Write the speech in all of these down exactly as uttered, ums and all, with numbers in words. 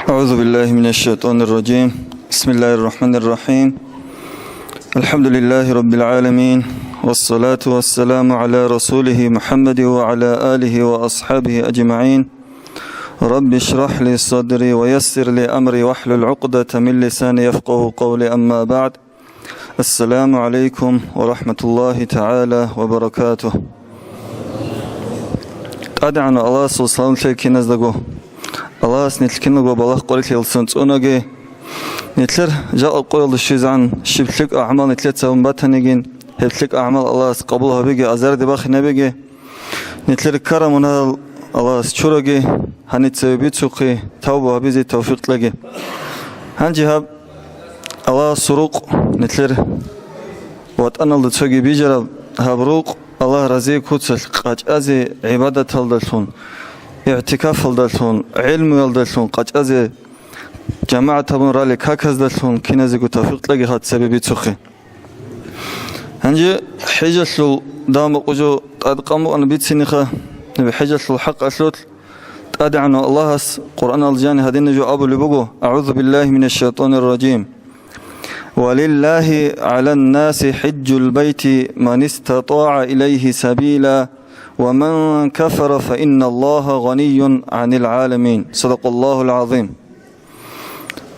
أعوذ بالله من الشيطان الرجيم. بسم الله الرحمن الرحيم. الحمد لله رب العالمين. والصلاة والسلام على رسوله محمد وعلى آله وأصحابه أجمعين. رب اشرح لي صدري ويسر لي أمري واحلل عقدة من لساني يفقه قولي. أما بعد. Ассаламу гӀалайкум ва рахӀматуллагьи тагӀала ва баракатугь. ТӀадегӀанав Аллагьасул салам лъе киназдаго. Аллагьас нилъ киналго балагь къварилъи гьелсан цӀунаги. Нилъер жакъа къоялда щвезегӀан щиб лъикӀ агӀмал нилъеца гьабун батанигин, гьеб лъикӀ агӀмал Аллагьас къабул гьабиги, азарде бахинабиги. Нилъер ккараб мунагьал Аллагьас чураги, гьаниб цеве бицухъе, тавба гьабизе тавфикъ кьеги. Гьанже гьаб Аллагьасул рукъ, нилъер ватӀаналда цоги бижараб гьаб рукъ Аллагь разие куцалъ къачӀазе гӀибадаталдалъун, игӀтикафалдалъун, гӀелмуялдалъун къачӀазе, жамагӀат гьабун ралел каказдалъун киназего тавфикъ кьеги гьаб цебе бицухъе. Гьанже хӀежалъул дагьаб-къужо тӀадкъан букӀана бициниха, гьеб хӀежалъул хӀакъалъулъ ТӀадегӀанав Аллагьас Къуръаналда жаниб гьадинаб жо абулеб буго: «АгӀузу биллагьи минаш шайтӀанир ражим. Ва лиллагьи гӀалан наси хӀижжул байти ман истатӀагӀа илайгьи сабила, ва ман кафара фа инналлагьа гъанийюн гӀанил гӀаламин». Садакъаллагьул гӀазим.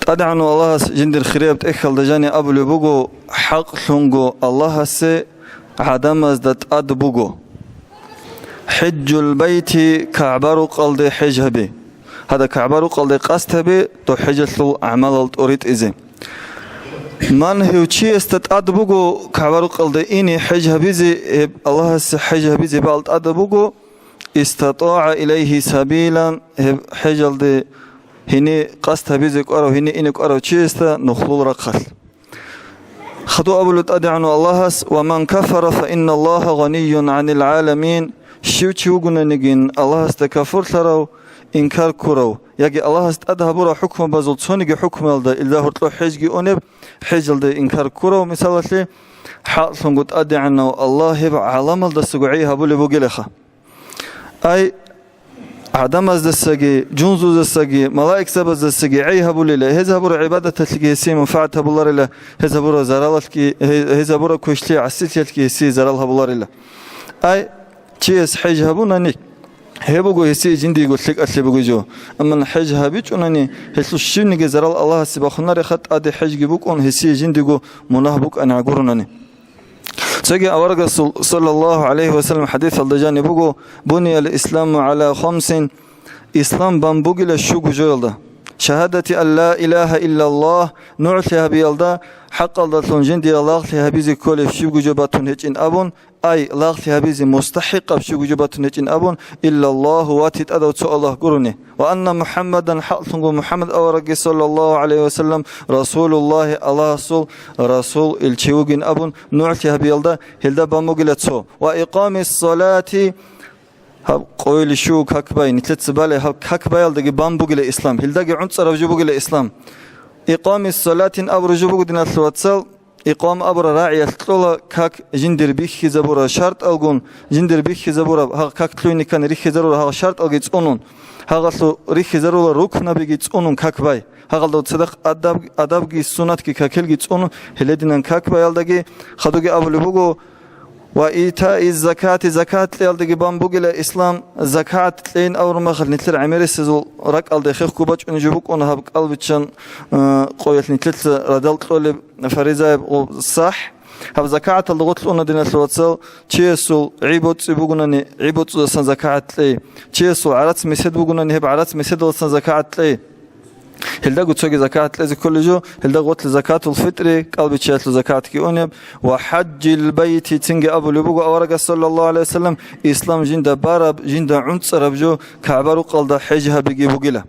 ТӀадегӀанав Аллагьас жиндир хирияб тӀехьалда жаниб абулеб буго: «ХӀакълъунго Аллагьасе гӀадамазда тӀад буго хӀижжул байти, КагӀба-рукъалде хӀеж гьаби». Гьадаб КагӀба-рукъалде къасд гьаби дов хӀежалъул гӀамалал тӀоритӀизе. Ман гьев чиясда тӀад буго КагӀба-рукъалде ине хӀеж гьабизе, гьеб Аллагьасе хӀеж гьабизе гьебал тӀад буго, истатӀагӀа илайгьи сабилан, гьеб хӀежалде гьениб къасд гьабизе кӀварав, гьениб ине кӀварав чиясда нухлул рахъалъ. Хадуб абулеб ТӀадегӀанав Аллагьас: «Ва ман кафара фа инналлагьа гъанийюн гӀанил гӀаламин». Щив чи вугонаниги Аллагьасда кафурлъарав, инкар ккурав, яги Аллагьас тӀад гьабурал хӀукмабазул цониги хӀукмуялда илда гьоркьоб хӀежги унеб, хӀежалда инкар ккурав, мисалалъе, хӀакълъунго ТӀадегӀанав Аллагь гьеб гӀаламалдасаго гӀей гьабулеб бугилаха. Ай, гӀадамаздасаги, жундуздасаги, малаикзабаздасаги гӀей гьабулила, гьез гьабураб гӀибадаталъеги гьесие манфагӀат гьабуларила, гьез гьабураб заралалъги, гье-, гьез гьабураб квешлъи гӀасилъиялъги гьесие зарал гьабуларила. Ай, чияс хӀеж гьабунани, гьеб буго гьесие жиндиего лъикӀалъе бугеб жо. Амма хӀеж гьабичӀунани, гьелъул щибниги зарал Аллагьасе бахунареха, тӀаде хӀежги букӀун, гьесие жиндиего мунагь букӀани гӀагурунани. Цоги аварагасул, саллаллагьу гӀалайгьи ва саллам, хӀадисалда жаниб буго: «Буниял исламу гӀала хамсин», ислам бан бугила щуго жоялда: шагьадати ан ла илагьа иллаллагь, нугӀлъи гьабиялда, хӀакъалдалъун жиндие лагълъи гьабизе кколеб щибго жо батун гьечӀин абун, ай, лагълъи гьабизе мустахӀикъаб щибго жо батун гьечӀин абун, иллаллагьу, вати тӀадав цо Аллагь гурони. Ва анна МухӀаммадан, хӀакълъунго МухӀаммад аварагги, саллаллагьу гӀалайгьи ва саллам, расулуллагьи, Аллагьасул расул, илчи вугин абун нугӀлъи гьабиялда, гьелда бан бугила цо. Ва икъамис салати, гьаб къойилищу как бай, нилъеца балеб гьаб как баялдаги бан бугила ислам, гьелдаги гӀунцӀараб жо бугила ислам. Икъамис салатин абураб жо буго, диналъул вацал, икъам абураб рагӀиялъ кьола как жиндир бихьизабураб шартӀалгун, жиндир бихьизабураб гьагъ как лъугьине ккани рихьизарурал гьагъ шартӀалги цӀунун, гьагъалъул рихьизарурал рукнабиги цӀунун как бай. Гьагъалда цадахъ адаб-, адабги суннатги какилги цӀунун, гьелединан как баялдаги хадуги абулеб буго, ва итаиз закати, закат кьеялдаги бан бугила ислам, закат кьейин абураб мехалъ нилъер гӀемерисезул ракӀалда хехго бачӀунеб жо букӀуна гьаб кӀалбиччан, э, къоялъ нилъеца радал кьолеб фаризаяб гъоб сахӀ. Гьаб закагӀаталда гъорлъ уна, диналъул вацал, чиясул гӀи боцӀи бугунани, гӀи боцӀудасан закагӀат кьей. Чиясул гӀарац месед бугунани, гьеб гӀарац меседалдасан закагӀат кьей. Гьелдаго цоги закагӀат кьезе кколеб жо, гьелда гъорлъ закатул фитӀри, кӀалбиччаялъул закагӀатги унеб, ва хӀажжил байти, цинги абулеб буго аварагас, саллаллагьу гӀалайгьи ва саллам, ислам жинда бараб, жинда гӀунцӀараб жо КагӀба-рукъалда хӀеж гьабиги бугила.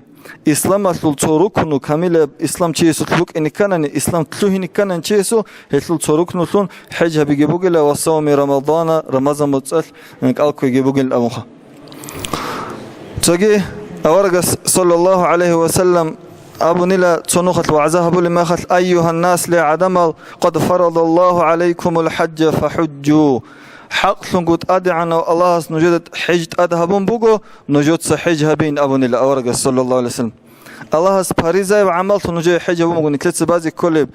Исламалъул цо рукну, камилаб ислам чиясулъ букӀине кканани, ислам лъугьине кканани чиясул, гьелъул цо рукнулъун хӀеж гьабиги бугила ва савми Рамадана, Рамазан моцӀалъ кӀал кквеги бугин абунха. Цоги аварагас, саллаллагьу гӀалайгьи ва саллам, абунила цо нухалъ вагӀза гьабулеб мехалъ: «Айюгьаннас, ле гӀадамал, къад фарадаллагьу гӀалайкумул хӀажжа фахӀужжу». ХӀакълъунго ТӀадегӀанав Аллагьас нужеда хӀеж тӀад гьабун буго, нужеца хӀеж гьабейин, абунила аварагас, саллаллагьу гӀалайгьи ва саллам. Аллагьас паризаяб гӀамаллъун нужее хӀеж гьабун буго, нилъеца базе кколеб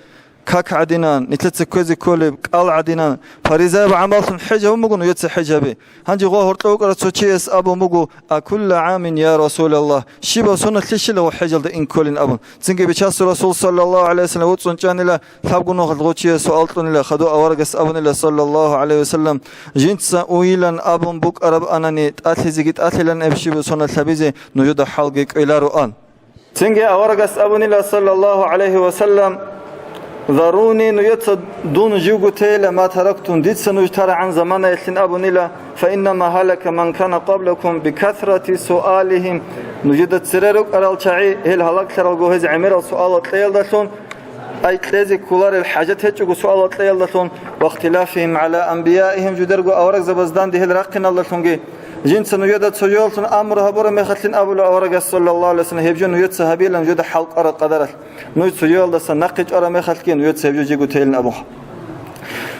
как гӀадинан, нилъеца кквезе кколеб кӀал гӀадинан, паризаяб гӀамаллъун хӀеж гьабун буго нужеца хӀеж гьабе. Гьанже гъо гьоркьов вукӀарав цо чияс абун буго: «А кулла гӀамин, я Расулаллагь, щибаб соналъищила гъо хӀежалда ин кколин?» абун. Цинги Бичасул Расул, саллаллагьу гӀалайгьи вассалам, вуцӀцӀун чӀанила, лъабго нухалъ гъо чияс суал кьунила, хадув аварагас абунила, саллаллагьу гӀалайгьи вассалам: «Жинца уйилан абун букӀараб анани, тӀалъизеги тӀалъилан гьеб щибаб соналъ гьабизе нужеда хӀалги кӀвелароан». Цинги аварагас абунила, саллаллагьу гӀалайгьи вассалам: «Заруни, нужеца дун живго тейила, ма тарактум, дица нуж тарагӀан заманаялъин абунила, фа иннама гьалака ман кана къаблакум бикасрати суалихим». Нужеда цере рукӀарал чагӀи, гьел гьалаглъаралго гьез гӀемерал суалал кьеялдалъун, ай кьезе кколарел хӀажат гьечӀого суалал кьеялдалъун, ва ихтилафихим гӀала анбияихим, жидерго аварагзабаз данде гьел рахъиналдалъунги. Жинца нужеда цо жоялъун амру гьабураб мехалъин абула аварагас, саллаллагьу гӀалайгьи вассалам, гьеб жо нужеца гьабила нужеда хӀалкӀвараб къадаралъ. Нуж цо жоялдаса нахъе чӀвараб мехалъги нужеца гьеб жо жего тейилин абун.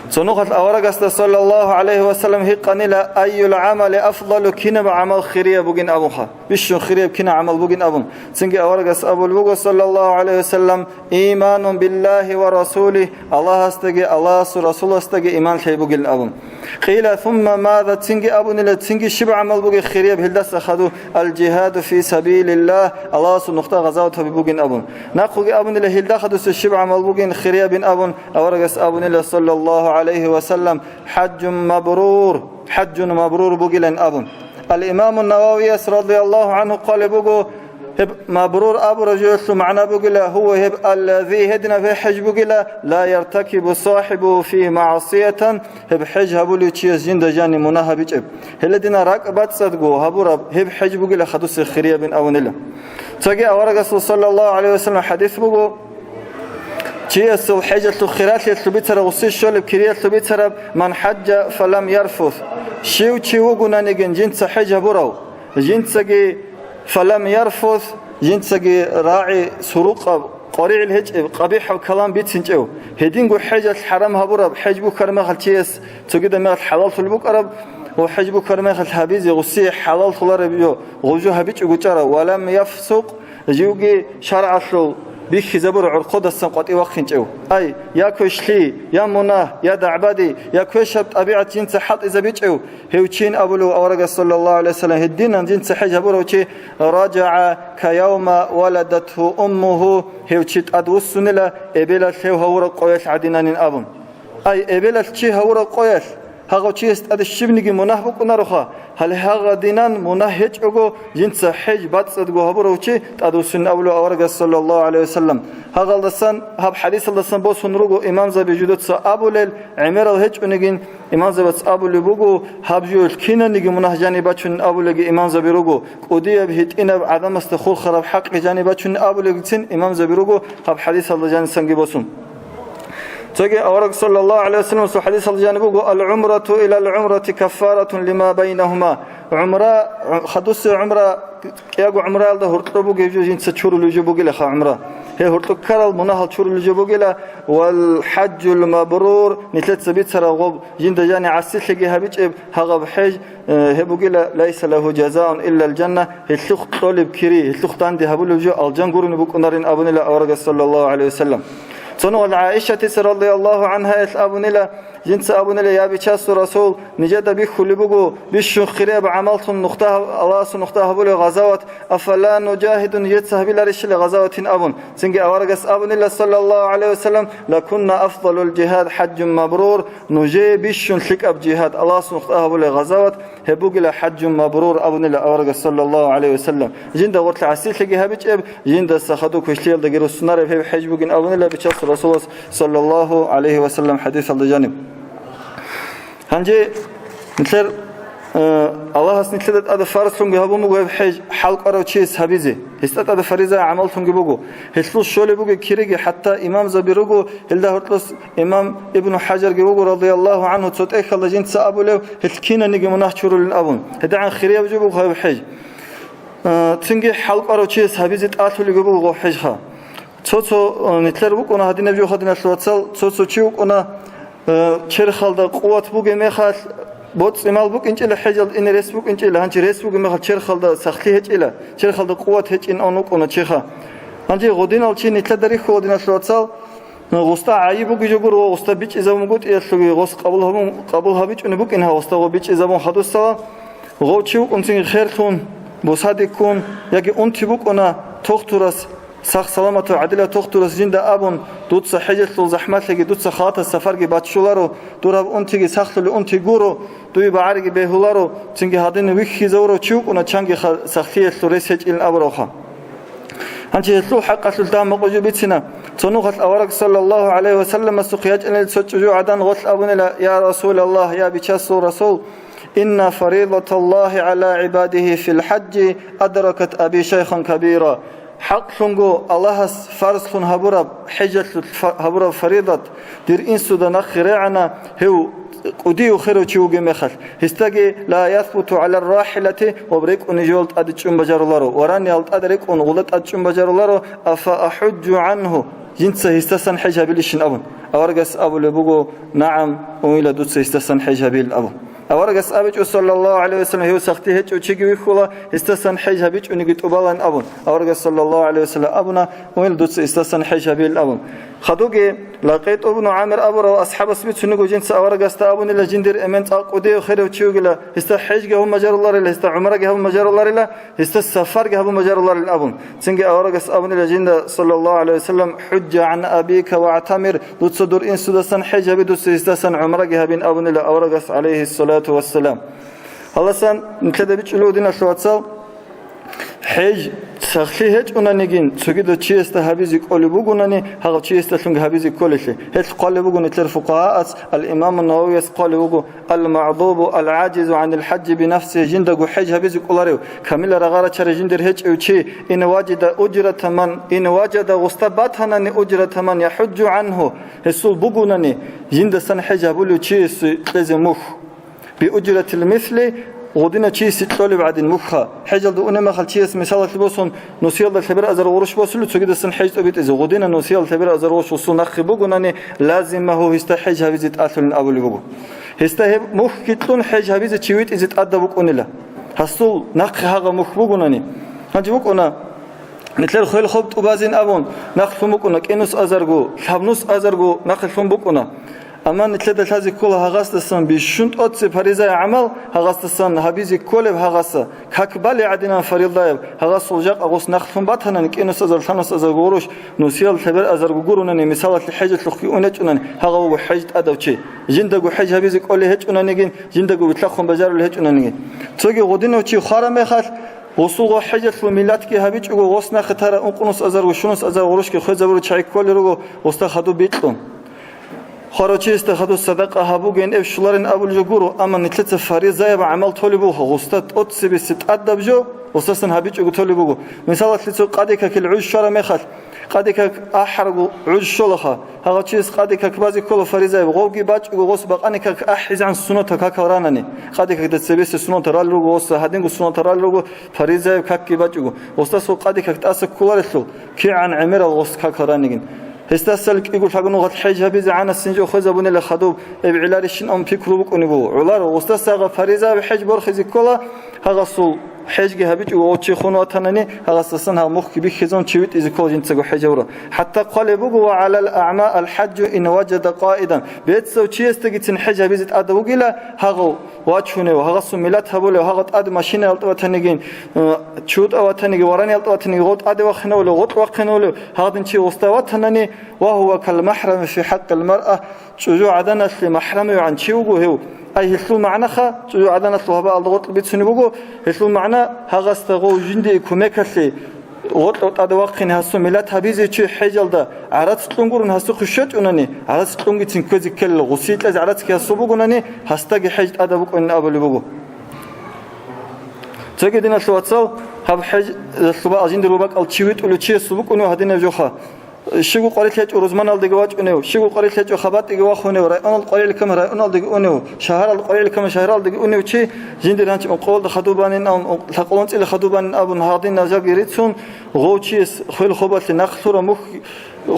Цо нухалъ аварагасда, саллаллагьу гӀалайгьи вассалам, гьикъанила: «Айюл гӀамали афдалу, кинаб гӀамал хирияб бугин?» абунха. Бищун хирияб кинаб гӀамал бугин абун. Цинги аварагас абулеб буго, саллаллагьу гӀалайгьи вассалам: «Иманун биллагьи ва расулигь», Аллагьасдаги Аллагьасул Расуласдаги иман лъей бугилин абун. Къила: «Сумма маза?» Цинги абунила, цинги щиб гӀамал бугеб хирияб гьелдаса хадув? «Ал-жигьаду фи сабилиллагь», Аллагьасул нухда гъазават гьаби бугин абун. Нахъуги абунила, гьелда хадусе щиб гӀамал бугин хириябин абун, аварагас абунила, саллаллагьу гӀалайгьи вассалам: «ХӀажжун мабрур, хӀажжун мабрур бугилан» абун. Ал-Имаму Нававияс, радияллагьу гӀангьу, хъвалеб буго, гьеб мабрур абураб жоялъул магӀна бугила, гьува гьеб аллази, гьединаб гьеб хӀеж бугила, ла яртакибу сахибу фи магӀсиятан, гьеб хӀеж гьабулев чияс жинда жаниб мунагь гьабичӀеб. Гьеледина ракӀ бацӀцӀадго гьабураб гьеб хӀеж бугила хадусе хириябин абунила. Цоги аварагасул, саллаллагьу гӀалайгьи вассалам, хӀадис буго, чиясул хӀежалъул хиралъиялъул бицараб, гъуси щолеб кириялъул бицараб: «Ман хӀаджа фалам ярфус». Щив чи вугонаниги жинца хӀеж гьабурав, жинцаги «фалам ярфус», жинцаги рагӀи сурукъаб, къваригӀел гьечӀеб, къабихӀаб калам бицинчӀев, гьединго хӀежалъ хӀарам гьабураб, хӀеж бухьараб мехалъ чияс цогидаб мехалъ хӀалаллъулеб букӀараб ва хӀеж бухьараб мехалъ гьабизе гъуси хӀалаллъулареб жо, гъов жо гьабичӀого чӀарав, «ва лам яфсукъ», живги шаргӀалъул бихьизабураб гӀорхъодасан къватӀив вахъинчӀев. Ай, я квешлъи, я мунагь, я дагӀбади, я квешаб тӀабигӀат жинца хӀалтӀизабичӀев, гьев чин абулев аварагас, саллаллагьу гӀалайгьи вассалам, гьединан жинца хӀеж гьабурав чи: «РажагӀа каяума валадатгьу уммугьу», гьев чи тӀадвуссунила эбелалъ гьев гьавураб къоялъ гӀадинанин абун. Ай, эбелалъ чи гьавураб къоялъ, гьагъав чияс тӀаде щибниги мунагь букӀунароха, гьале гьагъадинан мунагь гьечӀого, жинца хӀеж бацӀцӀадго гьабурав чи тӀадвуссунин абулев аварагас, саллаллагьу гӀалайгьи вассалам. Гьагъалдасан, гьаб хӀадисалдасан босун руго имамзаби жидеца абулел, гӀемерал гьечӀонигин, имамзабац абулеб буго, гьаб жоялъ кинаниги мунагь жаниб бачунин абулеги имамзаби руго, кӀудияб гьитӀинаб гӀадамасда хурхараб хӀакъи жаниб бачунин абулегицин имамзаби руго гьаб хӀадисалда жанисанги босун. Цоги авараг, саллаллагьу гӀалайгьи вассалам, цо хӀадисалда жаниб буго: «Ал-гӀумрату илал-гӀумрати каффаратун лима байнагьума». ГӀумра, хадусе гӀумра, кӀиябго гӀумраялда гьоркьоб бугеб жо жинца чурулеб жо бугилаха гӀумра. Гьеб гьоркьоб ккарал мунагьал чурулеб жо бугила, «вал хӀажжул мабрур», нилъеца бицараб гъоб, жинда жани гӀасилъиги гьабичӀеб гьагъаб хӀеж, э, гьеб бугила: «Лайса лагьу жазаун иллал жанна», гьелъухъ кьолеб кири, гьелъухъ данде гьабулеб жо алжан гурони букӀунарин абунила аварагас, саллаллагьу гӀалайгьи вассалам. Цо нухалъ ГӀаишатица, радияллагьу гӀангьаялъ, абунила, жинца абунила: «Я Бичасул Расул, нижеда бихьулеб буго бищун хирияб гӀамаллъун нухда гьаб-, Аллагьасул нухда гьабулеб гъазават, афала нужагьидун, нижеца гьабиларищила гъазаватин?» абун. Цинги аварагас абунила, саллаллагьу гӀалайгьи вассалам: «Лакунна афдалул жигьад хӀажжун мабрур», нужее бищун лъикӀаб жигьад, Аллагьасул нухда гьабулеб гъазават, гьеб бугила хӀажжун мабрур абунила аварагас, саллаллагьу гӀалайгьи вассалам. Жинда гъорлъ гӀасилъиги гьабичӀеб, жиндаса хадуб квешлъиялдаги руссунареб гьеб хӀеж бугин абунила Бичасул Расулас, саллаллагьу гӀалайгьи вассалам, хӀадисалда жаниб. Гьанже нилъер, э, Аллагьас нилъеда тӀаде фарзлъунги гьабун буго гьеб хӀеж хӀалкӀварав чияс гьабизе, гьесда тӀаде фариза гӀамаллъунги буго. Гьелъул щолеб бугеб кириги, хӀатта имамзаби руго, гьелда гьоркьос имам Ибну ХӀажарги вуго, радияллагьу гӀангьу, цо тӀехьалда жинца абулев, гьелъ кинаниги мунагь чурулин абун. ГьедигӀан хирияб жо буго гьеб хӀеж. Э, цинги хӀалкӀварав чияс гьабизе тӀалъулеб буго гьеб хӀежха. Цо-цо, э, нилъер вукӀуна гьадинаб жо, гьадиналъул вацал, цо-цо чи вукӀуна, э, черхалда къуват бугеб мехалъ, боцӀи-мал букӀинчӀила, хӀежалда ине рес букӀинчӀила, гьанчи рес бугеб мехалъ черхалда сахлъи гьечӀила, черхалда къуват гьечӀин ун вукӀуна чиха. Гьанже гъодинал чи нилъеда рихьула, диналъул вацал, гъусда гӀайиб бугеб жо гуро, гъусда бичӀчӀизабунгутӀиялъуги гъос къабул гьабун, къабул гьабичӀунеб букӀин гьав, гъусда гъо бичӀчӀизабун хадусала, гъов чи вукӀун цинги херлъун, бусаде ккун, яги унти букӀуна тохтурас, сах-саламатав гӀадилав тохтурас жинда абун, дуца хӀежалъул захӀмалъиги, дуца халатас сафарги баччуларо, дур гьаб унтиги сахлъулеб унти гуро, дуе багӀариги бегьуларо, цинги гьадин вихьизавурав чи вукӀуна, чанги ха-, сахлъиялъул рес гьечӀилин абуравха. Гьанже гьелъул хӀакъалъулъ дагьаб мукъужу бицина. Цо нухалъ авараг саллаллагьу гӀалайгьи ва салламасухъе ячӀунел цо чӀужугӀадан гъолъ абунила: «Я Расулаллагь, я Бичасул Расул, инна фаридаталлагьи гӀала гӀибадигьи фил хӀажжи адракат аби шайхан кабира». ХӀакълъунго Аллагьас фарзлъун гьабураб хӀежалъулъ фа-, гьабураб фаридат дир инсуда нахъе регӀана, гьев кӀудияв херав чи вугеб мехалъ. Гьесдаги: «Ла ясбуту гӀалар рахӀилати», ва рекӀуни жоял тӀаде чӀун бажаруларо, ва раниял тӀаде рекӀун гъула тӀад чӀун бажаруларо, «Афа ахӀуджу гӀангьу», жинца гьесдасан хӀеж гьабилищин абун. Аварагас абулеб буго: «НагӀам, уйла дуца гьесдасан хӀеж гьабил», абун. Аварагас абичӀо, саллаллагьу гӀалайгьи ва саллам, гьев сахлъи гьечӀев чиги вихьула, гьесдасан хӀеж гьабичӀониги тӀубалан абун. Аварагас, саллаллагьу гӀалайгьи ва саллам, абуна: «Уйла дуца гьесдасан хӀеж гьабил», абун. Хадуги, Лакъит ибну ГӀамир абурав асхӀабас бицун буго жинца аварагасда абунила, жиндир эмен цӀакъ кӀудияв херав чи вугила, гьесда хӀежги гьабун бажаруларила, гьесда гӀумраги гьабун бажаруларила, гьесда сафарги гьабун бажаруларила абун. Цинги аварагас абунила жинда, саллаллагьу гӀалайгьи ва саллам: «ХӀуджжа гӀан абика ва гӀатамир», дуца дур инсудасан хӀеж гьабе, дуца гьесдасан гӀумраги гьабин абунила аварагас, гӀалайгьиссалату вассалам. Гьаласан нилъеда бичӀчӀулев, диналъул вацал, хӀеж сахлъи гьечӀунанигин, цогидав чиясда гьабизе кӀолеб бугунани, гьагъав чиясдалъунги гьабизе кколелъи. Гьелъ хъвалеб буго нилъер фукъагьаас, ал-Имаму Нававияс хъвалеб буго: «Ал-магӀдубу ал-гӀажизу гӀанил хӀажжи бинафсигьи», жиндаго хӀеж гьабизе кколарев, камила рагъарачарай жиндир гьечӀев чи, «ин важада уджрата ман, ин важада», гъусда батанани, «уджрата ман яхӀуджу гӀангьу», гьесул бугунани, жиндасан хӀеж гьабулев чиясе кьезе мухь. «Биуджратил мисли», гъудина чиясе кьолеб гӀадин мухь. ХӀежалда унеб мехалъ чияс, мисалалъе босун, нусиялда лъебераб азар гъурущ босулеб, цогидасан хӀеж тӀубитӀизе. Гъудина нусиялда лъебераб азар гъурущ гъусул нахъе бугунани, лазим гьав гьесда хӀеж гьабизе тӀалъулин абулеб буго. Гьесда гьеб мухьги кьун хӀеж гьабизе чи витӀизе тӀадаб букӀунила. Гьасул нахъе гьагъаб мухь бугунани. Гьанже букӀуна, нилъер хвел хоб тӀубазин абун, нахъ лъун букӀуна, кӀинус азарго, лъабнус азарго нахъе лъун букӀуна. Амма нилъеда лъазе ккола гьагъасдасан бищун тӀоцебе фаризаяб гӀамал, гьагъасдасан гьабизе кколеб гьагъаса, как балеб гӀадинан фаризаяб, гьагъасул жакъа гъос нахълъун батанани, кӀинус азар, лъабнус азар гъурущ, нусиял лъебер азарго гурунани, мисалалъе, хӀежалъухъги унечӀунани, гьагъав вуго хӀеж тӀадав чи. Жиндаго хӀеж гьабизе кколей гьечӀунанигин, жиндаго вилълъахъун бажарулей гьечӀунанигин. Цоги гъудинав чи хвараб мехалъ, гъусул гъо хӀежалъул миллатги гьабичӀого, гъос нахъе тараб ункънус азарго, щунус азар гъурущги хвезабурал чагӀи кколел руго, гъосда хадуб бикьун. Хварав чиясда хадуб садакъа гьабугейин эб щоларин абулеб жо гуро, амма нилъеца фаризаяб гӀамал толеб буго, гъусда тӀоцебесеб тӀадаб жо гъусдасан гьабичӀого толеб буго. Мисалалъе, цо къаде какил гӀуж щвараб мехалъ, къаде как ахӀарго гӀуж щолаха, гьагъав чияс къаде как базе ккола фаризаяб, гъовги бачӀого гъос бакъани как ахӀизегӀан суннатал какал ранани. Къаде какда цебесеб суннатал ралел руго гъосда, гьадинго суннатал ралел руго фаризаяб какги бачӀого. Гъосдасул къаде как тӀаса кколарелъул, кигӀан гӀемерал гъос какал ранигин. Гьесдасал кӀиго лъагӀун гъат хӀеж гьабизе гӀанасин жо хвезабунила хадуб, эб гӀеларищин абун пикру букӀунеб буго. ГӀоларо, гъосдасаго фаризаяб хӀеж борхизе ккола, гьагъасул хӀежги гьабичӀого гъов чи хун ватанани, гьагъасдасан гьав мухьги бихьизун чи витӀизе ккола жинцаго хӀеж гьабурав. ХӀатта хъвалеб буго: «Ва гӀалал аъма ал хӀажжу ин важада къаидан». Бецав чиясдагицин хӀеж гьабизе тӀадаб бугила, гьагъав вачунев, гьагъасул миллат гьабулев, гьагъав тӀаде машинаялда ватанигин, э, чутӀа ватаниги, вараниял тӀатиниги гъо тӀаде вахинавулев, гъоркь вахинавулев, гьадин чи гъусда ватанани, «ва гьува кал махрами фи хӀакъил маръа», чӀужугӀаданалъе махрамивгӀан чи вуго гьев. Ай гьелъул магӀнаха, чӀужугӀаданалъул гьабаалда гъоркь бицунеб буго, гьелъул магӀна гьагъасда гъов жиндие кумекалъе, гъоркь тӀаде вахъине гьасул миллат гьабизе чи хӀежалда гӀарац кьун гурун гьасухъе щвечӀунани, гӀарац кьунгицин кквезе ккелел, гъусие кьезе гӀарацги гьасул бугунани, гьасдаги хӀеж тӀадаб букӀунин абулеб буго. Цоги, диналъул вацал, гьаб хӀежалъул бакӀал жиндир бакӀал чи витӀулев чиясул букӀунев гьадинаб жоха. Щибго къварилъи гьечӀо рузманалдеги вачӀунев, щибго къварилъи гьечӀо хабатӀиги вахунев, районалда къварилъи ккани районалдеги унев, шагьаралда къварилъи ккани шагьаралдеги унев чи, жиндир гьанчи ункъоялда хадубанин абун, лъакъолонцӀила хадубанин абун гьадин назарги рицун, гъов чияс хвел хобалъе нахълъура мухь,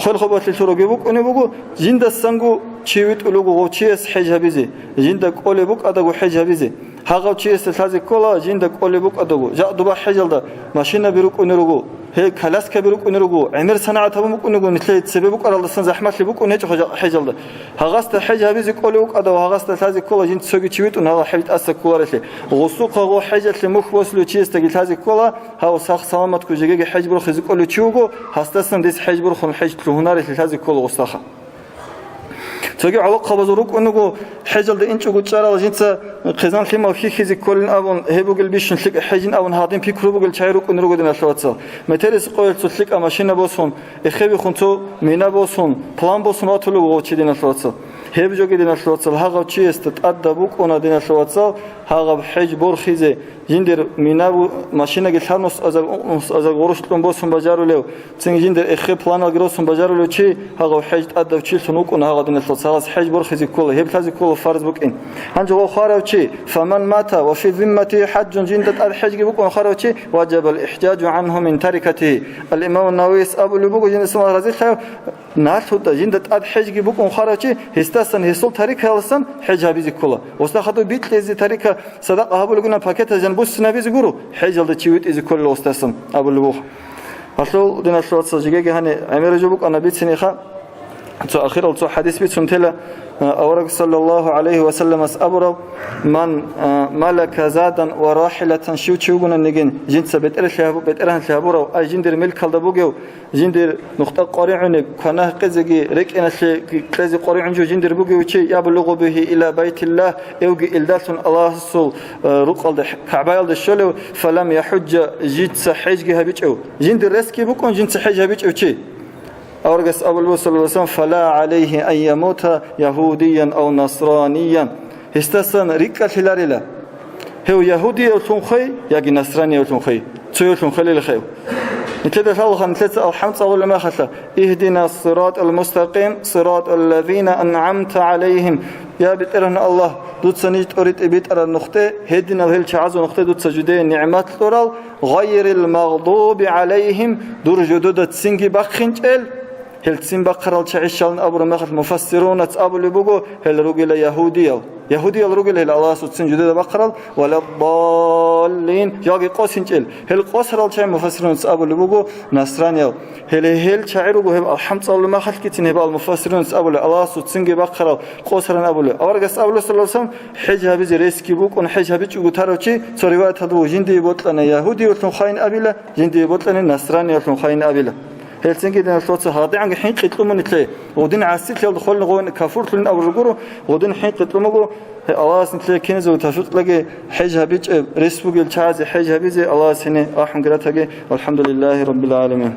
хвел хобалъе лъураги букӀунеб буго, жиндасанго Чи витӀулев вуго гъов чияс хӀеж гьабизе, жинда кӀолеб букӀадаго хӀеж гьабизе. Гьагъав чиясда лъазе ккола, жинда кӀолеб букӀадаго. Жакъ дуба хӀежалда машинаби рукӀунел руго, гьел коляскаби рукӀунел руго, гӀемер санагӀат гьабун букӀунего, нилъее цебе букӀаралдасан захӀмалъи букӀун гьечӀо жакъ хӀежалда. Гьагъасда хӀеж гьабизе кӀолев вукӀадав, гьагъасда лъазе ккола жинца цоги чи витӀун гьагъа хӀеж тӀаса кколарелъи. Гъусухъа гъо хӀежалъе мухь босулев чиясдаги лъазе ккола, гьав сах-саламатго жеги хӀеж борхизе кӀолев чи вуго, гьасдасан дес хӀеж борхун хӀеж лъугьунарелъи лъазе ккола гъусдаха. Цоги гӀолохъабазул рукӀун руго, хӀежалда инчӀого чӀарал жинца хъизан лъимал хьихьизе кколин абун, гьеб бугел бищун лъикӀ хӀежин абун гьадин пикру бугел чагӀи рукӀун руго, диналъул вацал. Метерис къоялъул лъикӀа машина босун, эхебихун цо мина босун, план босун ватулев вуго чи, диналъул вацал. Гьеб жоги, диналъул вацал, гьагъав чиясда тӀадаб букӀуна, диналъул вацал, гьагъаб хӀеж борхизе, жиндир мина бу-, машинаги лъабнус азар, ункънус азар гъурущ кьун босун бажарулев, цин жиндир эхе планалги росун бажарулев чи, гьагъав хӀеж тӀадав чилъун вукӀуна гьагъа, диналъул вацал, гьагъас хӀеж борхизе ккола, гьеб лъазе ккола фарз букӀин. Гьанже гъов хварав чи, фаман мата ва фи зимматигьи хӀаджун, жинда тӀад хӀежги букӀун хварав чи, ваджабал ихӀжаджу гӀанху мин тарикатигьи. Ал-Имам Нававияс абулеб буго, жинда Аллагь разилъаяв, налъуда жинда тӀад хӀежги букӀун хварав чи, гьесдасан, гьесул тарикаялдасан хӀеж гьабизе ккола. Гъосда хадуб бикьизе тарика садакъа гьабулебгунаб пакетазан буссинабизе гуро, хӀежалда чи витӀизе кколел гъосдасан абулеб буго. Гьалъул, диналъул вацал, жеги гьаниб гӀемер жо букӀана бициниха, цо ахирал цо хӀадис бицун тела, а, авараг саллаллагьу гӀалайгьи ва салламас абурав, ман, а, малака задан ва рахӀилатан, щив чи вугонаниги, жинца бетӀерлъи гьабу-, бетӀергьанлъи гьабурав, ай жиндир мелкалда бугев, жиндир нухда къваригӀунеб, квана-гьекъезеги рекӀиналъе кьезе къваригӀун жо жиндир бугев чи, яблугъу бигьи иля байтиллагь, эвги илдалъун Аллагьасул, э, рукъалда, КагӀбаялда щолев, фалам яхӀуджа, жинца хӀежги гьабичӀев. Жиндир ресги букӀун, жинца хӀеж гьабичӀев чи. Аварагас абулеб, саллаллагьу гӀалайгьи ва саллам, фала гӀалайгьи ан ямута ягьудиян ав насраниян. Гьесдасан рикӀкӀалъиларила, гьев ягьудиявлъун хвей яги насраниявлъун хвей, цоявлъун хвелилахъев. Нилъеда лъалаха, нилъеца алхӀам цӀалулеб мехалъа, «Игьдина сиратал мустакъим, сиратал лазина ан'амта гӀалайгьим». Я БетӀергьан Аллагь, дуца ниж тӀоритӀи битӀараб нухде, гьединал гьел чагӀазул нухде дуца жидее нигӀмат кьурал, гъайрил магъдуби гӀалайгьим, дур жодода цинги бахъинчӀел, гьел цин бахъарал чагӀи щалин абураб мехалъ муфассирунац абулеб буго, гьел ругила ягьудиял. Ягьудиял ругила гьел Аллагьасул цин жудеда бахъарал, валаддаллин, жалги къосинчӀел. Гьел къосарал чагӀи муфассирунац абулеб буго насраниял. Гьеле гьел чагӀи руго гьеб алхӀам цӀалулеб мехалъгицин гьеб ал муфассирунац абулеб, Аллагьасул цинги бахъарал къосаран абулеб. Аварагас абулеб, саллаллагьу гӀалайгьи ва саллам, хӀеж гьабизе ресги букӀун, хӀеж гьабичӀого тарав чи, цо риваят гьадув, жиндие бокьани ягьудиявлъун хвейин абила, жиндие бокьани насраниявлъун хвейин абила. Гьелцинги, диналъул вацал, гьадигӀанги хӀинкъи кьумун нилъее, гъудин гӀасилъиялда холин гъовин кафурлъун абургуро, гъудин хӀинкъи кьумуго, гье, Аллагьас нилъее киназего тавфикъ кьеги, хӀеж гьабичӀеб рес бугел чагӀазе хӀеж гьабизе Аллагьас гьене рахӀмуги ратаги. Валхамдулиллагьи раббил гӀаламин.